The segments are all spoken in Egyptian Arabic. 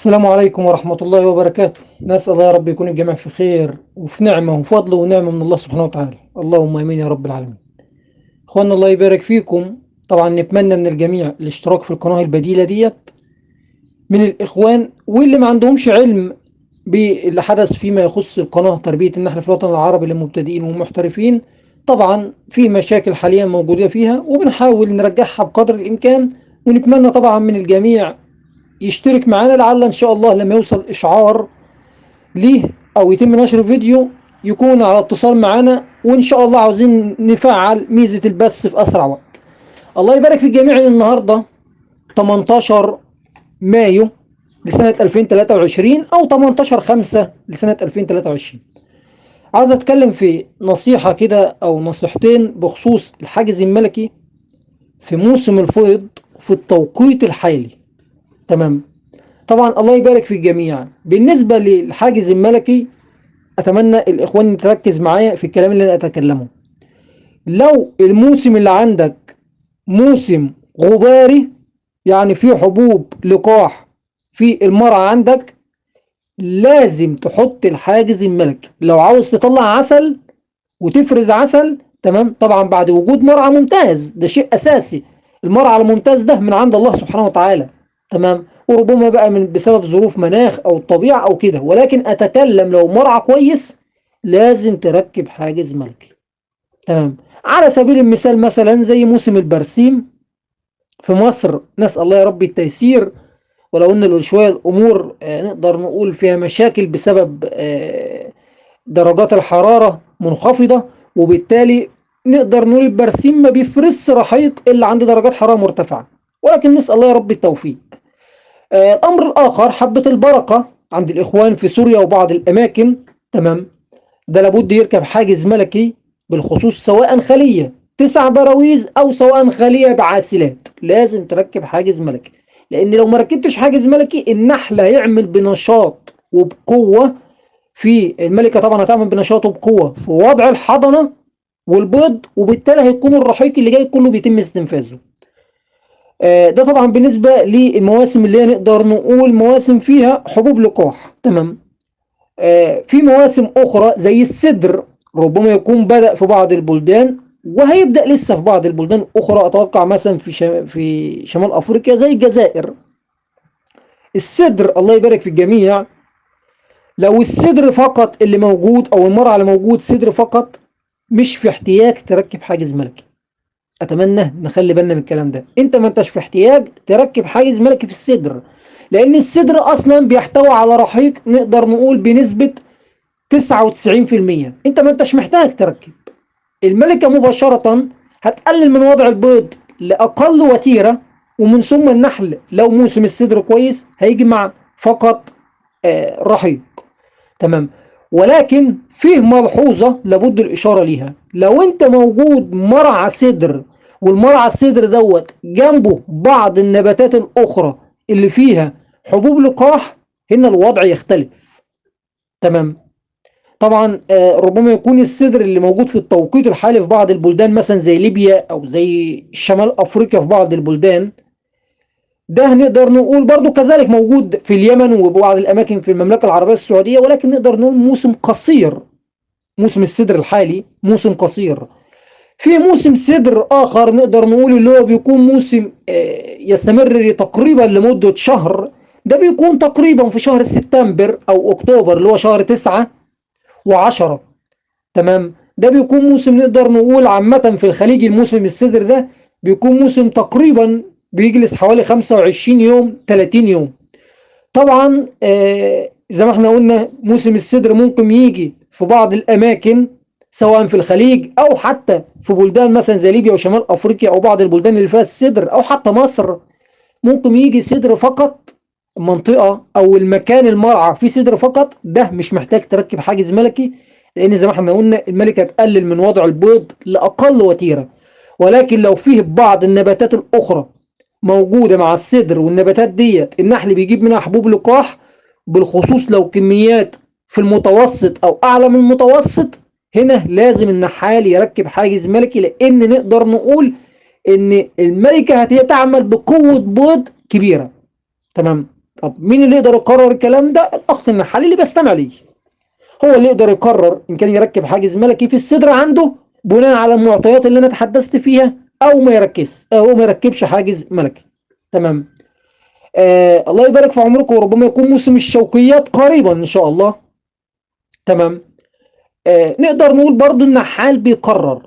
السلام عليكم ورحمة الله وبركاته. نسأل الله يا رب يكون الجميع في خير وفي نعمة وفضل ونعمة من الله سبحانه وتعالى، اللهم امين يا رب العالمين. اخوانا الله يبارك فيكم. طبعا نتمنى من الجميع الاشتراك في القناة البديلة ديت من الاخوان واللي ما عندهمش علم باللي حدث فيما يخص القناة تربية النحل في الوطن العربي للمبتدئين والمحترفين. طبعا في مشاكل حاليا موجودة فيها وبنحاول نرجعها بقدر الامكان، ونتمنى طبعا من الجميع يشترك معانا لعل ان شاء الله لما يوصل اشعار ليه او يتم نشر فيديو يكون على اتصال معانا، وان شاء الله عاوزين نفعل ميزة البث في اسرع وقت. الله يبارك في الجميع. النهاردة 18 مايو لسنة 2023 او 18/5 لسنة 2023. عاوز اتكلم في نصيحة كده او نصيحتين بخصوص الحاجز الملكي في موسم الفيض في التوقيت الحالي. تمام. طبعا الله يبارك في الجميع. بالنسبة للحاجز الملكي اتمنى الاخوان تركز معايا في الكلام اللي انا اتكلمه. لو الموسم اللي عندك موسم غباري، يعني في حبوب لقاح في المرعى عندك، لازم تحط الحاجز الملكي لو عاوز تطلع عسل وتفرز عسل. تمام. طبعا بعد وجود مرعى ممتاز، ده شيء اساسي. المرعى الممتاز ده من عند الله سبحانه وتعالى. تمام. وربما بقى من بسبب ظروف مناخ او الطبيعة او كده، ولكن اتكلم لو مرعى كويس لازم تركب حاجز ملكي. تمام. على سبيل المثال مثلا زي موسم البرسيم في مصر، نسأل الله يا رب التيسير، ولو ان شوية الامور نقدر نقول فيها مشاكل بسبب درجات الحرارة منخفضة، وبالتالي نقدر نقول البرسيم ما بيفرزش رحيق الا عند درجات حرارة مرتفعة، ولكن نسأل الله يا رب التوفيق. الأمر الآخر حبة البركة عند الإخوان في سوريا وبعض الأماكن. تمام. ده لابد يركب حاجز ملكي بالخصوص، سواء خلية 9 براويز أو سواء خلية بعاسلات، لازم تركب حاجز ملكي، لأن لو ما ركبتش حاجز ملكي النحل هيعمل بنشاط وبقوة في الملكة، طبعا هتعمل بنشاط وبقوة في وضع الحضنة والبيض، وبالتالي هيكون الرحيق اللي جاي كله بيتم استنفاذه. ده طبعا بالنسبة للمواسم اللي هي نقدر نقول مواسم فيها حبوب لقاح. تمام. في مواسم أخرى زي السدر، ربما يكون بدأ في بعض البلدان وهيبدأ لسه في بعض البلدان الأخرى، أتوقع مثلا في شمال أفريقيا زي الجزائر. السدر الله يبارك في الجميع، لو السدر فقط اللي موجود أو المرعى اللي موجود سدر فقط، مش في احتياج تركب حاجز ملكي. اتمنى نخلي بالنا من الكلام ده. انت ما انتش في احتياج تركب حاجز ملكي في السدر، لان السدر اصلا بيحتوي على رحيق نقدر نقول بنسبة 99%. انت ما انتش محتاج تركب. الملكة مباشرة هتقلل من وضع البيض لاقل وتيرة، ومن ثم النحل لو موسم السدر كويس هيجمع فقط رحيق. تمام. ولكن فيه ملحوظة لابد الإشارة ليها. لو انت موجود مرعى سدر، والمرعى السدر دوت جنبه بعض النباتات الأخرى اللي فيها حبوب لقاح، هنا الوضع يختلف. تمام. طبعا ربما يكون السدر اللي موجود في التوقيت الحالي في بعض البلدان مثلا زي ليبيا أو زي شمال أفريقيا في بعض البلدان، ده نقدر نقول برضو كذلك موجود في اليمن وبعض الأماكن في المملكة العربية السعودية، ولكن نقدر نقول موسم قصير. موسم السدر الحالي موسم قصير. في موسم سدر آخر نقدر نقول اللي هو بيكون موسم يستمر تقريبا لمدة شهر، ده بيكون تقريبا في شهر سبتمبر أو أكتوبر اللي هو شهر 9 و10. تمام. ده بيكون موسم نقدر نقول عامة في الخليج الموسم السدر ده بيكون موسم تقريبا بيجلس حوالي 25 يوم 30 يوم. طبعا زي ما احنا قلنا موسم السدر ممكن يجي في بعض الأماكن سواء في الخليج أو حتى في بلدان مثلا زي ليبيا وشمال أفريقيا أو بعض البلدان اللي فيها السدر، أو حتى مصر ممكن يجي سدر فقط، المنطقة أو المكان المرعى فيه سدر فقط، ده مش محتاج تركب حاجز ملكي، لأن زي ما احنا قلنا الملكة تقلل من وضع البيض لأقل وتيرة. ولكن لو فيه بعض النباتات الأخرى موجودة مع السدر والنباتات ديت النحل بيجيب منها حبوب لقاح، بالخصوص لو كميات في المتوسط أو أعلى من المتوسط، هنا لازم النحال يركب حاجز ملكي، لأن نقدر نقول إن الملكة هتعمل بقوة بيض كبيرة. تمام. طب مين اللي يقدر يقرر الكلام ده؟ الاخ النحال اللي بيستمع ليه، هو اللي يقدر يقرر ان كان يركب حاجز ملكي في الصدر عنده بناء على المعطيات اللي انا تحدثت فيها، او ما يركز او ما يركبش حاجز ملكي. تمام. الله يبارك في عمركم، وربما يكون موسم الشوكيات قريبا ان شاء الله. تمام. نقدر نقول برضو النحال بيقرر.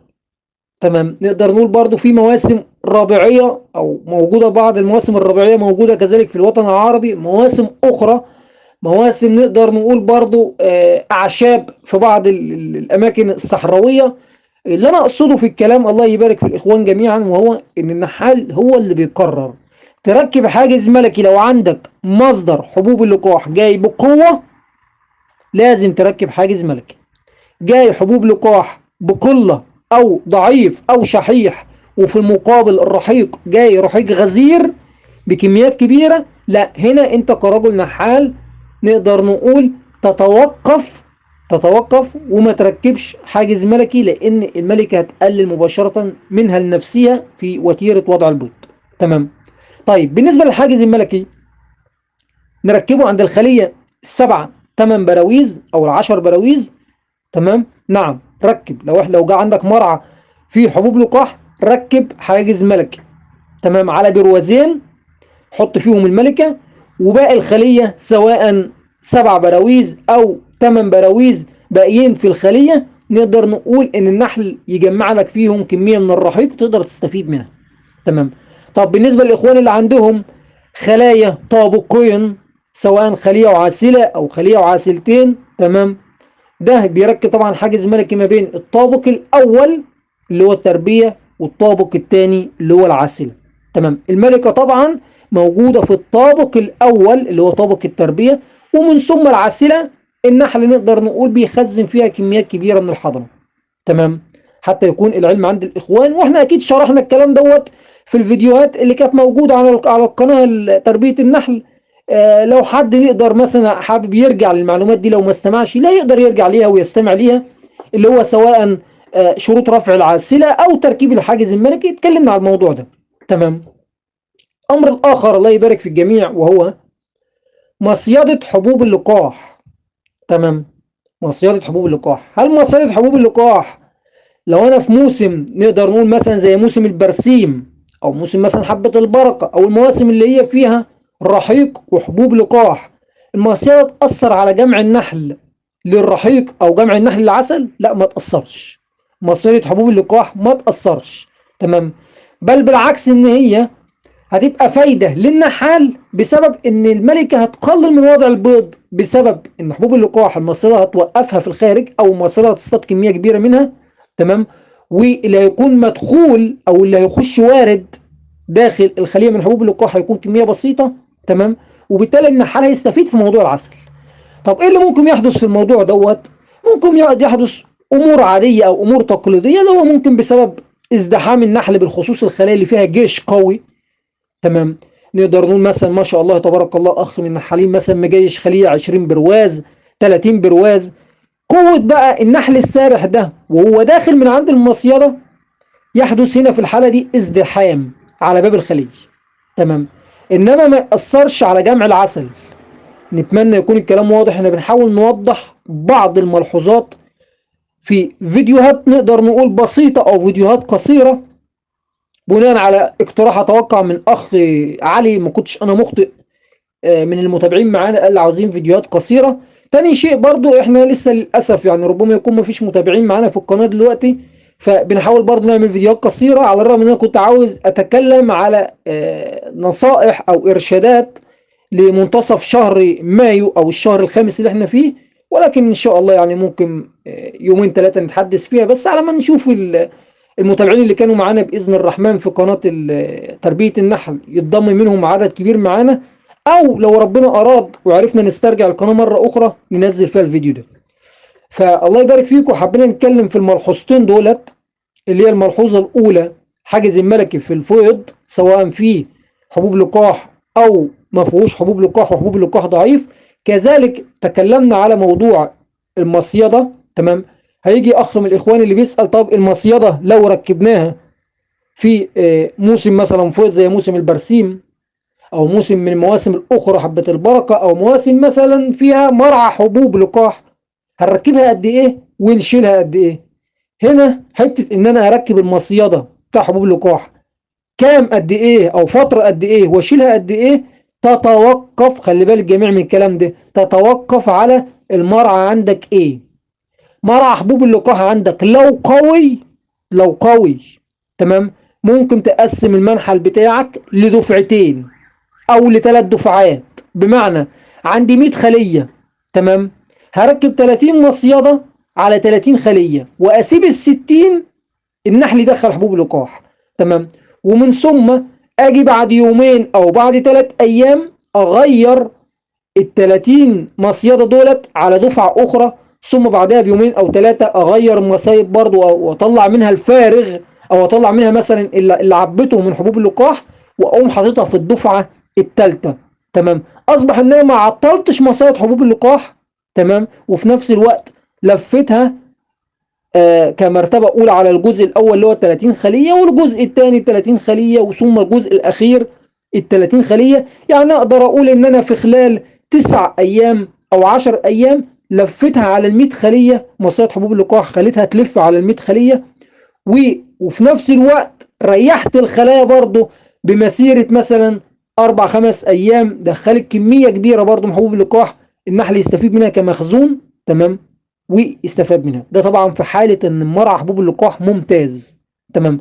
تمام. نقدر نقول برضو في مواسم ربيعية او موجودة، بعض المواسم الربيعية موجودة كذلك في الوطن العربي، مواسم اخرى، مواسم نقدر نقول برضو اعشاب في بعض الاماكن الصحراوية. اللي انا اقصده في الكلام، الله يبارك في الاخوان جميعا، وهو ان النحال هو اللي بيقرر. تركب حاجز ملكي لو عندك مصدر حبوب اللقاح جاي بقوة، لازم تركب حاجز ملكي. جاي حبوب لقاح بقلة او ضعيف او شحيح، وفي المقابل الرحيق جاي رحيق غزير بكميات كبيرة، لا، هنا انت كرجل نحال نقدر نقول تتوقف وما تركبش حاجز ملكي، لان الملكة هتقلل مباشرة منها لنفسها في وتيرة وضع البيض. تمام. طيب بالنسبة للحاجز الملكي نركبه عند الخلية 7 8 براويز او 10 براويز. تمام. نعم، ركب. لو جه عندك مرعى فيه حبوب لقاح ركب حاجز ملكي. تمام، على بروازين حط فيهم الملكة، وباقي الخلية سواء 7 براويز او 8 براويز باقيين في الخلية، نقدر نقول ان النحل يجمع لك فيهم كمية من الرحيق تقدر تستفيد منها. تمام. طب بالنسبة للاخوان اللي عندهم خلايا طابقين، سواء خلية وعاسلة او خلية وعاسلتين، تمام، ده بيركب طبعا حاجز ملكي ما بين الطابق الاول اللي هو التربية والطابق الثاني اللي هو العاسلة. تمام. الملكة طبعا موجودة في الطابق الاول اللي هو طابق التربية، ومن ثم العاسلة النحل نقدر نقول بيخزن فيها كميات كبيرة من الحضنة. تمام. حتى يكون العلم عند الاخوان، واحنا اكيد شرحنا الكلام دوت في الفيديوهات اللي كانت موجودة على القناة تربية النحل. لو حد يقدر مثلا حابب يرجع للمعلومات دي، لو ما استمعش لا يقدر يرجع ليها ويستمع ليها، اللي هو سواء شروط رفع العاسلة او تركيب الحاجز الملكي، اتكلمنا على الموضوع ده. تمام. الامر الاخر الله يبارك في الجميع، وهو مصيدة حبوب اللقاح. تمام. مصيدة حبوب اللقاح. هل مصيدة حبوب اللقاح لو انا في موسم نقدر نقول مثلا زي موسم البرسيم، او موسم مثلا حبة البركة، او المواسم اللي هي فيها رحيق وحبوب لقاح، المصيدة تأثر على جمع النحل للرحيق او جمع النحل للعسل؟ لا، ما تأثرش. مصيدة حبوب اللقاح ما تأثرش. تمام. بل بالعكس ان هي هتبقى فايدة للنحال، بسبب ان الملكة هتقلل من وضع البيض، بسبب ان حبوب اللقاح المصيدة هتوقفها في الخارج، او المصيدة هتصطاد كمية كبيرة منها. تمام. واللي هيكون مدخول او اللي هيخش وارد داخل الخلية من حبوب اللقاح هيكون كمية بسيطة. تمام. وبالتالي النحال هيستفيد في موضوع العسل. طب ايه اللي ممكن يحدث في الموضوع دوت؟ ممكن يحدث امور عادية او امور تقليدية، اللي هو ممكن بسبب ازدحام النحل بالخصوص الخلايا اللي فيها جيش قوي. تمام. نقدر نقول مثلا ما شاء الله تبارك الله اخ من النحالين مثلا مجيش خلية 20 برواز 30 برواز، قوة بقى النحل السارح ده وهو داخل من عند المصيدة، يحدث هنا في الحالة دي ازدحام على باب الخليج. تمام. انما ما يأثرش على جمع العسل. نتمنى يكون الكلام واضح. احنا بنحاول نوضح بعض الملحوظات في فيديوهات نقدر نقول بسيطة او فيديوهات قصيرة، بناء على اقتراح اتوقع من اخ علي، ما كنتش انا مخطئ، من المتابعين معانا، قال عاوزين فيديوهات قصيرة. تاني شيء برضو احنا لسه للاسف يعني ربما يكون ما فيش متابعين معانا في القناة دلوقتي، فبنحاول برضو نعمل فيديوهات قصيرة، على الرغم ان انا كنت عاوز اتكلم على نصائح او ارشادات لمنتصف شهر مايو او الشهر الخامس اللي احنا فيه، ولكن ان شاء الله يعني ممكن يومين ثلاثة نتحدث فيها، بس على ما نشوف المتابعين اللي كانوا معانا بإذن الرحمن في قناة تربية النحل يتضم منهم عدد كبير معانا، او لو ربنا اراد وعرفنا نسترجع القناة مرة اخرى ننزل فيها الفيديو ده. فالله يبارك فيكم. حبينا نتكلم في الملحوظتين دولت، اللي هي الملحوظة الاولى حاجز الملكي في الفيض سواء فيه حبوب لقاح او ما فيهوش حبوب لقاح وحبوب اللقاح ضعيف. كذلك تكلمنا على موضوع المصيدة. تمام. هيجي اخ من الاخوان اللي بيسأل طب المصيدة لو ركبناها في موسم مثلا فيض زي موسم البرسيم او موسم من المواسم الاخرى حبة البركة، او مواسم مثلا فيها مرعى حبوب لقاح، هنركبها قد ايه ونشيلها قد ايه؟ هنا حتة ان انا اركب المصيدة بتاع حبوب لقاح كام قد ايه او فترة قد ايه واشيلها قد ايه، تتوقف، خلي بالك الجميع من الكلام ده، تتوقف على المرعى عندك ايه. مرعى حبوب اللقاح عندك لو قوي، لو قوي تمام، ممكن تقسم المنحل بتاعك لدفعتين او لثلاث دفعات. بمعنى عندي 100 خلية، تمام، هركب 30 مصيدة على 30 خلية، واسيب ال60 النحل يدخل حبوب اللقاح، تمام. ومن ثم اجي بعد يومين او بعد 3 ايام اغير ال30 مصيدة دولت على دفعة اخرى، ثم بعدها بيومين او 3 اغير المصايد برضو واطلع منها الفارغ، او اطلع منها مثلا اللي عبيته من حبوب اللقاح، واقوم حاططها في الدفعة الثالثة، تمام. اصبح ان انا ما عطلتش مصايد حبوب اللقاح، تمام، وفي نفس الوقت لفتها كمرتبة أولى على الجزء الأول اللي هو 30 خلية، والجزء الثاني 30 خلية، وثم الجزء الأخير 30 خلية. يعني أقدر أقول إن أنا في خلال 9 أيام أو 10 أيام لفتها على 100 خلية مصايد حبوب اللقاح، خليتها تلف على 100 خلية، وفي نفس الوقت ريحت الخلايا برضو بمسيرة مثلا 4-5 أيام، دخلت كمية كبيرة برضو من حبوب اللقاح النحل يستفيد منها كمخزون، تمام، واستفاد منها. ده طبعا في حالة ان مرعى حبوب اللقاح ممتاز، تمام.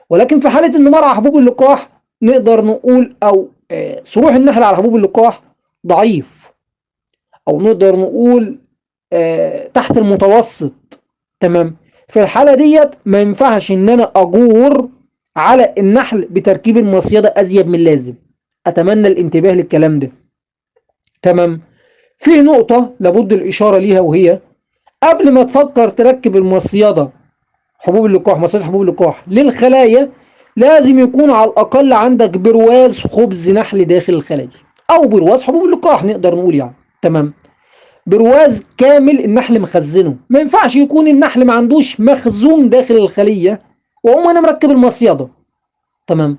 ولكن في حالة ان مرعى حبوب اللقاح نقدر نقول او صروح النحل على حبوب اللقاح ضعيف، او نقدر نقول تحت المتوسط، تمام، في الحالة ديت ما ينفعش ان انا اجور على النحل بتركيب المصيدة ازيد من اللازم. اتمنى الانتباه للكلام ده، تمام. في نقطة لابد الاشارة ليها، وهي قبل ما تفكر تركب المصيدة حبوب اللقاح، مصيدة حبوب اللقاح للخلايا، لازم يكون على الأقل عندك برواز خبز نحل داخل الخلايا، أو برواز حبوب اللقاح نقدر نقول يعني، تمام. برواز كامل النحل مخزنة، ما ينفعش يكون النحل ما عندوش مخزون داخل الخلية وأقوم أنا مركب المصيدة، تمام.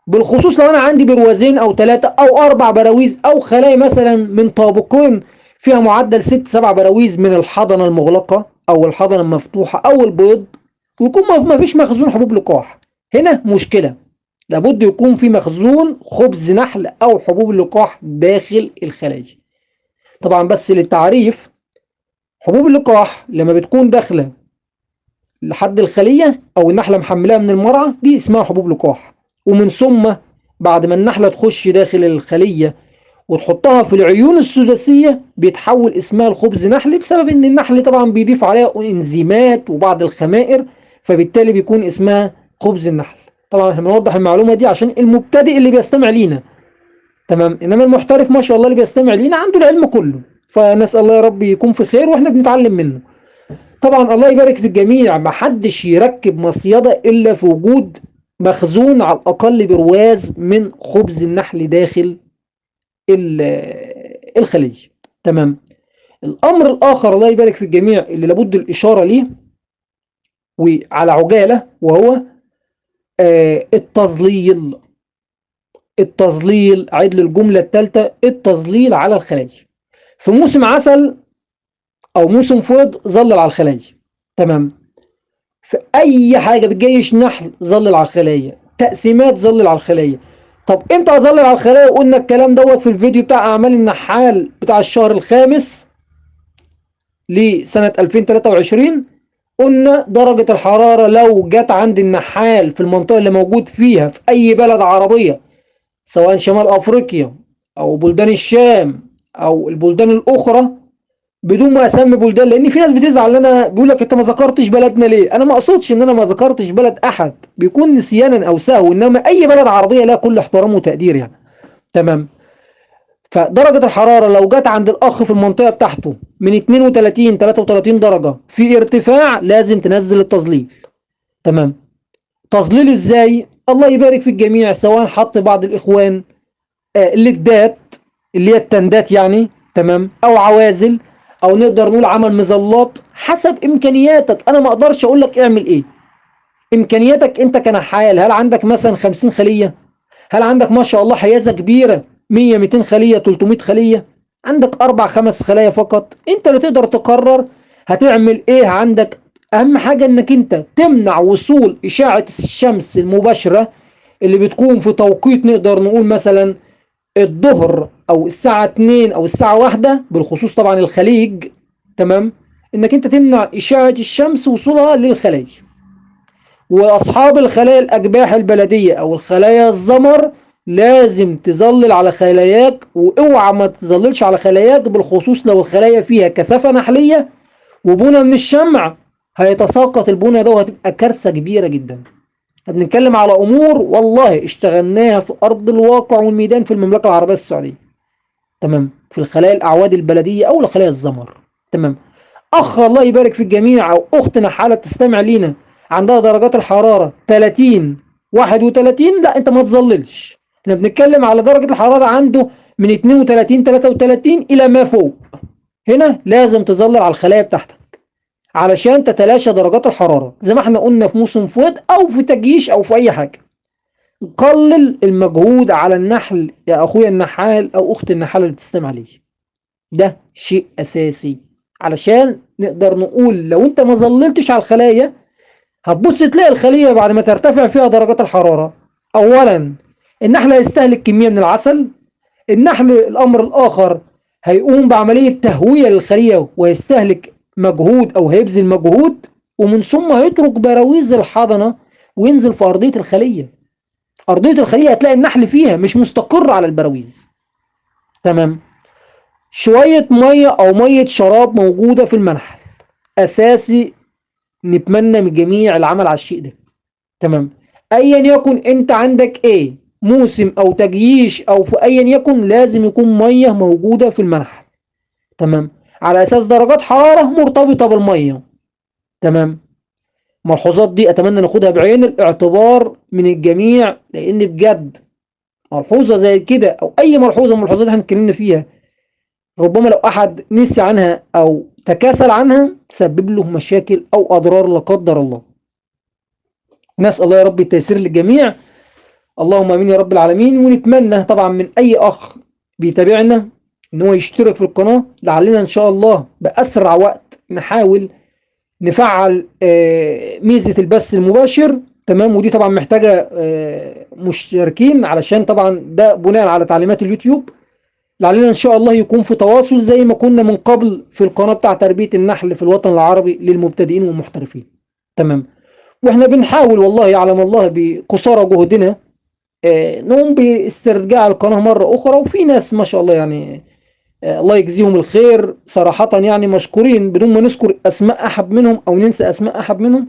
بالخصوص لو أنا عندي بروازين أو 3 أو 4 براويز، أو خلايا مثلا من طابقين فيها معدل 6-7 براويز من الحضنة المغلقة أو الحضنة المفتوحة أو البيض، ويكون ما فيش مخزون حبوب لقاح. هنا مشكلة، لابد يكون في مخزون خبز نحل أو حبوب اللقاح داخل الخلايا. طبعا بس للتعريف، حبوب اللقاح لما بتكون داخلة لحد الخلية أو النحلة محملاها من المرعى دي اسمها حبوب لقاح، ومن ثم بعد ما النحلة تخش داخل الخلية وتحطها في العيون السداسية بيتحول اسمها الخبز نحل، بسبب ان النحل طبعا بيضيف عليها انزيمات وبعض الخمائر، فبالتالي بيكون اسمها خبز النحل. طبعا احنا بنوضح المعلومة دي عشان المبتدئ اللي بيستمع لينا، تمام، انما المحترف ما شاء الله اللي بيستمع لينا عنده العلم كله، فنسأل الله يا رب يكون في خير واحنا بنتعلم منه. طبعا الله يبارك في الجميع، ما حدش يركب مصيدة الا في وجود مخزون على الاقل برواز من خبز النحل داخل الخليج، تمام. الامر الاخر الله يبارك في الجميع اللي لابد الاشارة ليه وعلى عجالة، وهو التظليل. التظليل، عيد للجملة الثالثة، التظليل على الخلايا. في موسم عسل او موسم فيض ظلل على الخلايا، تمام. في اي حاجة بتجيش نحل ظلل على الخلايا، تقسيمات ظلل على الخلايا. طب امتى اظلل على الخلايا؟ وقلنا الكلام دوت في الفيديو بتاع اعمال النحال بتاع الشهر الخامس لسنة 2023. قلنا درجة الحرارة لو جت عند النحال في المنطقة اللي موجود فيها في اي بلد عربية، سواء شمال افريقيا او بلدان الشام او البلدان الاخرى، بدون ما اسمي بلدان لان في ناس بتزعل ان انا بيقول لك انت ما ذكرتش بلدنا ليه. انا ما اقصدش ان انا ما ذكرتش بلد احد، بيكون نسيانا او سهو، انما اي بلد عربية لها كل احترام وتقدير يعني، تمام. فدرجه الحرارة لو جت عند الاخ في المنطقة بتاعته من 32 33 درجه في ارتفاع، لازم تنزل التظليل، تمام. تظليل ازاي؟ الله يبارك في الجميع، سواء حط بعض الاخوان لدات اللي هي التندات يعني، تمام، او عوازل، او نقدر نقول عمل مظلات حسب امكانياتك. انا ما اقدرش اقول لك اعمل ايه، امكانياتك انت كنحال. هل عندك مثلا 50 خلية؟ هل عندك ما شاء الله حيازة كبيرة 100 200 خلية 300 خلية؟ عندك 4 5 خلايا فقط، انت اللي تقدر تقرر هتعمل ايه. عندك اهم حاجة انك انت تمنع وصول اشعة الشمس المباشرة اللي بتكون في توقيت نقدر نقول مثلا الظهر او الساعة 2 او الساعة 1 بالخصوص طبعا الخليج، تمام، انك انت تمنع اشعة الشمس وصولها للخلايا. واصحاب الخلايا الاجباح البلدية او الخلايا الزمر لازم تظلل على خلاياك، واوعى ما تظللش على خلاياك بالخصوص لو الخلايا فيها كثافة نحلية وبنى من الشمع، هيتساقط البنى ده وهتبقى كارثة كبيرة جدا. بنتكلم على امور والله اشتغلناها في ارض الواقع والميدان في المملكة العربية السعودية، تمام، في الخلايا الاعواد البلدية او الخلايا الزمر، تمام. اخ الله يبارك في الجميع او اخت نحالة تستمع لينا عندها درجات الحرارة 30 31، لا انت ما تظللش. احنا بنتكلم على درجة الحرارة عنده من 32 33 الى ما فوق، هنا لازم تظلل على الخلايا بتاعتك علشان تتلاشى درجات الحرارة زي ما احنا قلنا في موسم فوض او في تجيش او في اي حاجة. قلل المجهود على النحل يا اخويا النحال او اخت النحال اللي بتستمع ليه، ده شيء اساسي علشان نقدر نقول لو انت ما ظللتش على الخلايا هتبص تلاقي الخلية بعد ما ترتفع فيها درجات الحرارة، اولا النحل هيستهلك كمية من العسل، النحل الامر الاخر هيقوم بعملية تهوية للخلية ويستهلك مجهود او هيبذل مجهود، ومن ثم هيترك براويز الحضنة وينزل في ارضية الخلية. ارضية الخلية هتلاقي النحل فيها مش مستقر على البراويز، تمام. شوية مية او مية شراب موجودة في المنحل اساسي، نتمنى من الجميع العمل على الشيء ده، تمام. ايا يكن انت عندك ايه موسم او تجيش او في ايا يكن لازم يكون مية موجودة في المنحل، تمام، على اساس درجات حرارة مرتبطة بالمية، تمام. الملحوظات دي اتمنى ناخدها بعين الاعتبار من الجميع، لان بجد ملحوظة زي كده او اي ملحوظة من الملحوظات اللي احنا اتكلمنا فيها ربما لو احد نسي عنها او تكاسل عنها تسبب له مشاكل او اضرار لا قدر الله. نسال الله يا رب التيسير للجميع، اللهم امين يا رب العالمين. ونتمنى طبعا من اي اخ بيتابعنا ان هو يشترك في القناة، لعلنا ان شاء الله باسرع وقت نحاول نفعل ميزة البث المباشر، تمام. ودي طبعا محتاجه مشتركين علشان طبعا ده بناء على تعليمات اليوتيوب. لعلنا ان شاء الله يكون في تواصل زي ما كنا من قبل في القناة بتاع تربيه النحل في الوطن العربي للمبتدئين والمحترفين، تمام. واحنا بنحاول والله يعلم الله بقصارى جهدنا نقوم باسترجاع القناة مرة اخرى، وفي ناس ما شاء الله يعني الله يجزيهم الخير صراحة، يعني مشكورين بدون ما نذكر اسماء احد منهم او ننسى اسماء احد منهم،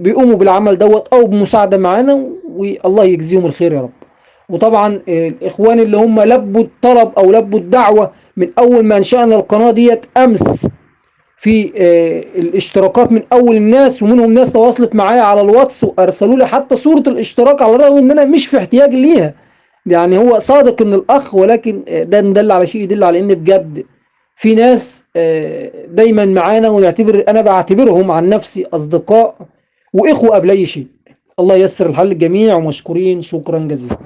بيقوموا بالعمل دوت او بمساعدة معانا، والله يجزيهم الخير يا رب. وطبعا الاخوان اللي هم لبوا الطلب او لبوا الدعوة من اول ما انشأنا القناة ديت امس في الاشتراكات من اول الناس، ومنهم ناس تواصلت معايا على الواتس وارسلوا لي حتى صورة الاشتراك على الرغم ان انا مش في احتياج ليها. يعني هو صادق ان الاخ، ولكن ده ندل على شيء يدل على ان بجد في ناس دايما معانا، ونعتبر انا بعتبرهم عن نفسي اصدقاء واخوة قبل اي شيء. الله ييسر الحال للجميع، ومشكورين شكرا جزيلا.